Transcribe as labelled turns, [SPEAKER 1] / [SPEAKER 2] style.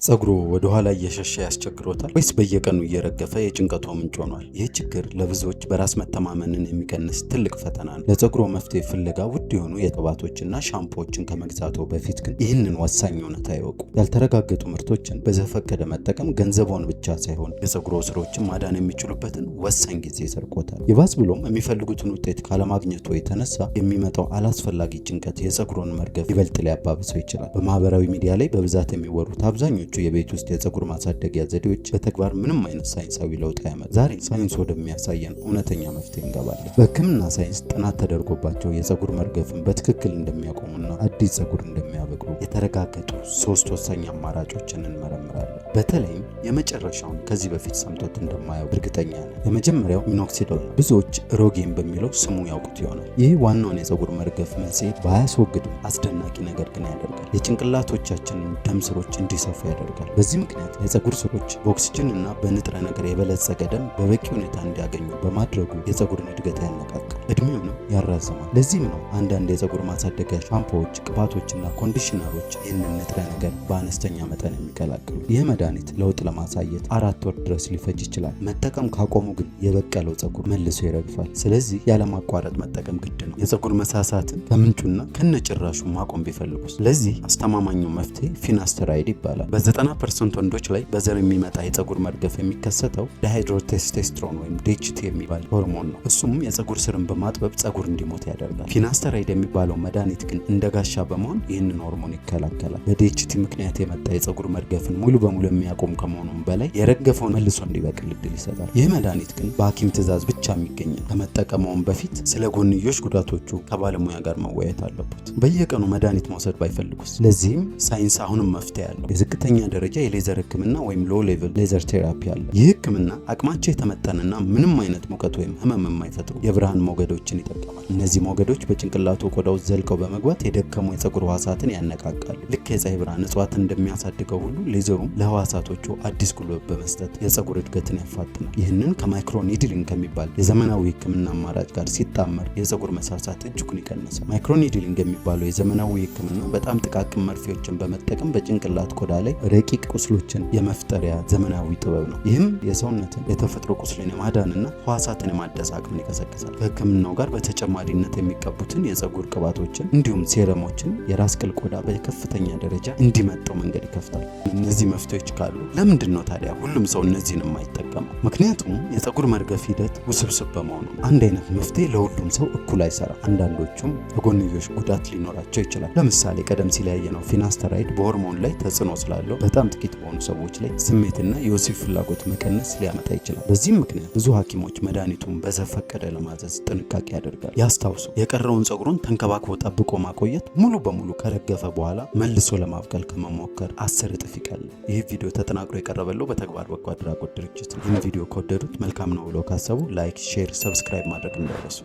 [SPEAKER 1] ፀጉሮ ወደ ኋላ እየሸሸ ያስቸግሮታል ወይስ በየቀኑ እየረገፈ የጭንቀቶ ምንጭ ሆኗል? ይህ ችግር ለብዙዎች በራስ መተማመንን የሚቀንስ ትልቅ ፈተና ነው። ለፀጉሮ መፍትሄ ፍለጋ ውድ የሆኑ የቅባቶችና ሻምፖዎችን ከመግዛቶ በፊት ግን ይህንን ወሳኝ እውነታ ይወቁ። ያልተረጋገጡ ምርቶችን በዘፈቀደ መጠቀም ገንዘቦን ብቻ ሳይሆን የፀጉሮ ስሮችን ማዳን የሚችሉበትን ወሳኝ ጊዜ ይሰርቆታል። ይባስ ብሎም የሚፈልጉትን ውጤት ካለማግኘቱ የተነሳ የሚመጣው አላስፈላጊ ጭንቀት የፀጉሮን መርገፍ ይበልጥ ሊያባብሰው ይችላል። በማህበራዊ ሚዲያ ላይ በብዛት የሚወሩት አብዛኞቹ የቤት ውስጥ የፀጉር ማሳደጊያ ዘዴዎች በተግባር ምንም አይነት ሳይንሳዊ ለውጥ አያመጡም። ዛሬ ሳይንስ ወደሚያሳየን እውነተኛ መፍትሄ እንገባለን። በሕክምና ሳይንስ ጥናት ተደርጎባቸው የፀጉር መርገፍን በትክክል እንደሚያቆሙና አዲስ ፀጉር እንደሚያበቅሉ የተረጋገጡ ሶስት ወሳኝ አማራጮችን እንመረምራለን። በተለይም የመጨረሻውን ከዚህ በፊት ሰምቶት እንደማያውቅ እርግጠኛ ነኝ። የመጀመሪያው minoxidil ነው። ብዙዎች Rogaine በሚለው ስሙ ያውቁት ይሆናል። ይህ ዋናውን የፀጉር መርገፍ መንስኤ ባያስወግድም አስደናቂ ነገር ግን ያደርጋል። የጭንቅላቶቻችንን ደም ስሮች እንዲሰፉ ያደርጋል። በዚህ ምክንያት የፀጉር ስሮች በኦክሲጅን እና በንጥረ ነገር የበለጸገ ደም በበቂ ሁኔታ እንዲያገኙ በማድረጉ የፀጉርን እድገት ያነቃቃል፣ እድሜውንም ያራዝማል። ለዚህም ነው አንዳንድ የፀጉር ማሳደጊያ ሻምፖዎች፣ ቅባቶችና conditioner ኦች ይህንን ንጥረ ነገር በአነስተኛ መጠን የሚቀላቅሉ። ይህ መድኃኒት ለውጥ ለማሳየት 4 ወር ድረስ ሊፈጅ ይችላል። መጠቀም ካቆሙ ግን የበቀለው ፀጉር መልሶ ይረግፋል። ስለዚህ ያለማቋረጥ መጠቀም ግድ ነው። የፀጉር መሳሳትን ከምንጩና ከነጭራሹ ማቆም ቢፈልጉስ? ለዚህ አስተማማኙ መፍትሄ finasteride ይባላል። በ90% ወንዶች ላይ በዘር የሚመጣ የፀጉር መርገፍ የሚከሰተው dihydrotestosterone ወይም DHT የሚባል ሆርሞን ነው። እሱም የፀጉር ስርን በማጥበብ ፀጉር እንዲሞት ያደርጋል። Finasteride የሚባለው መድኃኒት ግን እንደ ጋሻ በመሆን ይህንን ሆርሞን ይከላከላል። በ DHT ምክንያት የመጣ የፀጉር መርገፍን ሙሉ በሙሉ የሚያቆም ከመሆኑም በላይ የረገፈውን መልሶ እንዲበቅል እድል ይሰጣል። ይህ መድኃኒት ግን በሐኪም ትዕዛዝ ብቻ የሚገኝ ነው። ከመጠቀመውም በፊት ስለ ጎንዮሽ ጉዳቶቹ ከባለሙያ ጋር መወያየት አለበት። በየቀኑ መድኃኒት መውሰድ ባይፈልጉስ? ለዚህም ሳይንስ አሁንም መፍትሄ አለው። የዝቅተኛ ደረጃ የሌዘር ህክምና ወይም low level laser therapy አለ። ይህ ህክምና አቅማቸው የተመጠነና ምንም አይነት ሙቀት ወይም ህመም የማይፈጥሩ የብርሃን ሞገዶችን ይጠቀማል። እነዚህ ሞገዶች በጭንቅላቱ ቆዳ ውስጥ ዘልቀው በመግባት የደከሙ የፀጉር ህዋሳትን ያነቃቃሉ። ልክ የፀሐይ ብርሃን እጽዋትን እንደሚያሳድገው ሁሉ ሌዘሩም ለህዋሳቶቹ አዲስ ጉልበት በመስጠት የፀጉር እድገትን ያፋጥናል። ይህንን ከ microneedling ከሚባል የዘመናዊ ህክምና አማራጭ ጋር ሲጣመር የፀጉር መሳሳት እጅጉን ይቀንሳል። Microneedling የሚባለው የዘመናዊ ህክምና በጣም ጥቃቅን መርፌዎችን በመጠቀም በጭንቅላት ቆዳ ላይ ረቂቅ ቁስሎችን የመፍጠሪያ ዘመናዊ ጥበብ ነው። ይህም የሰውነትን የተፈጥሮ ቁስልን የማዳንና ህዋሳትን የማደስ አቅምን ይቀሰቅሳል። ከህክምናው ጋር በተጨማሪነት የሚቀቡትን የፀጉር ቅባቶችን እንዲሁም serum ኦችን የራስ ቅል ቆዳ በከፍተኛ ደረጃ እንዲመጠው መንገድ ይከፍታል። እነዚህ መፍትሄዎች ካሉ ለምንድን ነው ታዲያ ሁሉም ሰው እነዚህን የማይጠቀመው? ምክንያቱም የፀጉር መርገፍ ሂደት ውስብስብ በመሆኑ አንድ አይነት መፍትሄ ለሁሉም ሰው እኩል አይሰራም። አንዳንዶቹም የጎንዮሽ ጉዳት ሊኖራቸው ይችላል። ለምሳሌ ቀደም ሲል ያየነው finasteride በሆርሞን ላይ ተጽዕኖ ስላለው በጣም ጥቂት በሆኑ ሰዎች ላይ ስሜትና የወሲብ ፍላጎት መቀነስ ሊያመጣ ይችላል። በዚህም ምክንያት ብዙ ሐኪሞች መድኃኒቱን በዘፈቀደ ለማዘዝ ጥንቃቄ ያደርጋል። ያስታውሱ፣ የቀረውን ፀጉሩን ተንከባክቦ ጠብቆ ማቆየት ሙሉ በሙሉ ከረገፈ በኋላ መልሶ ለማብቀል ከመሞከር 10 እጥፍ ይቀላል። ይህ ቪዲዮ ተጠናቅሮ የቀረበለው በተግባር በጎ አድራጎት ድርጅት ነው። ይህን ቪዲዮ ከወደዱት፣ መልካም ነው ብለው ካሰቡ like፣ share፣ subscribe ማድረግ እንዳይረሱ።